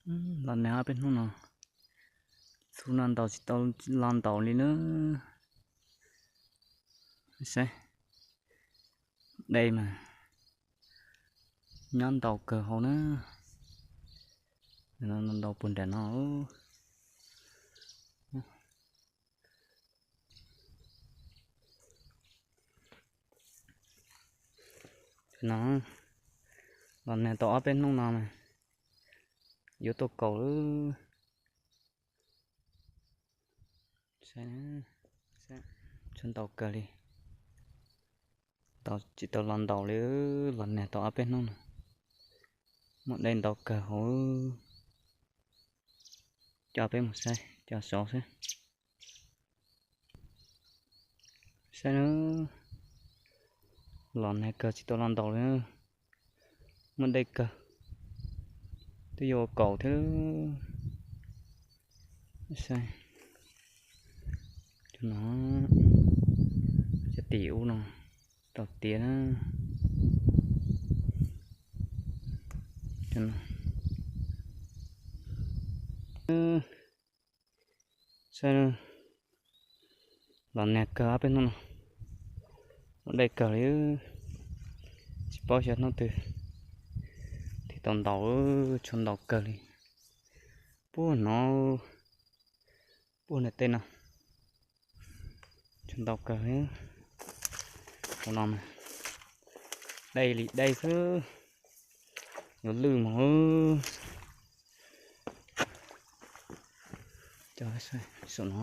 Los nag ob peb hnub no, txhua no ntaus tsis tau los ntaus li na. Saib, dej mas nyob ntau kawg hauv na. Ntaus puag nram no. No, los nag tau ob peb hnub no mas yuav tuaj kaus lawm. Tshua ntau kawg li. Tsis tau los ntaus li, los nag tau ob peb hnub no. Muaj dej ntau kawg hauv. Coj peb mus saib cov saud xwb. Saib na, los nag kawg tsis tau los ntaus li. Muaj dej kawg, twb yuav ua kaus thiab. Saib, cov no, cov tim ub no tau tiav na. Saib, los nag kawg ob peb hnub no, ua dej kawg li. Tsis paub xyov hnub twg thiaj tau ntaus, tshuav ntau kawg li. Puag no, puag nram tej no, tshuav ntau kawg li. Hauv no mas dej li dej xwb, yuav lwj mus. Cov saum no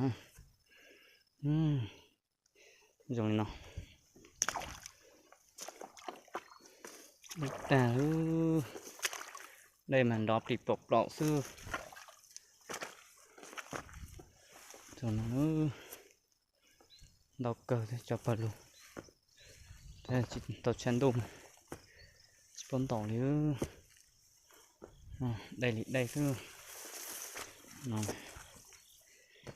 zoo li no. Dej tag, dej mas nrov plis plaum plaum xwb. Ntau kawg thiab cov pawg lug, tsis tau tshav ntuj mas tsis paub ntaus li. Dej li dej xwb.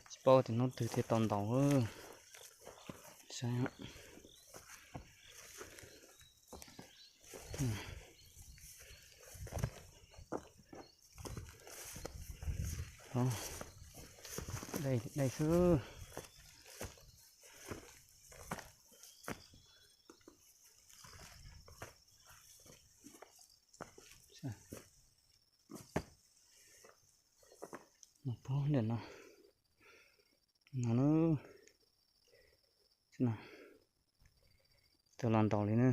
Tsis paub tias hnub twg thiaj tau ntaus. Saib, dej li dej xwb. Mus puag nram no, no na, tsis tau los ntaus li na.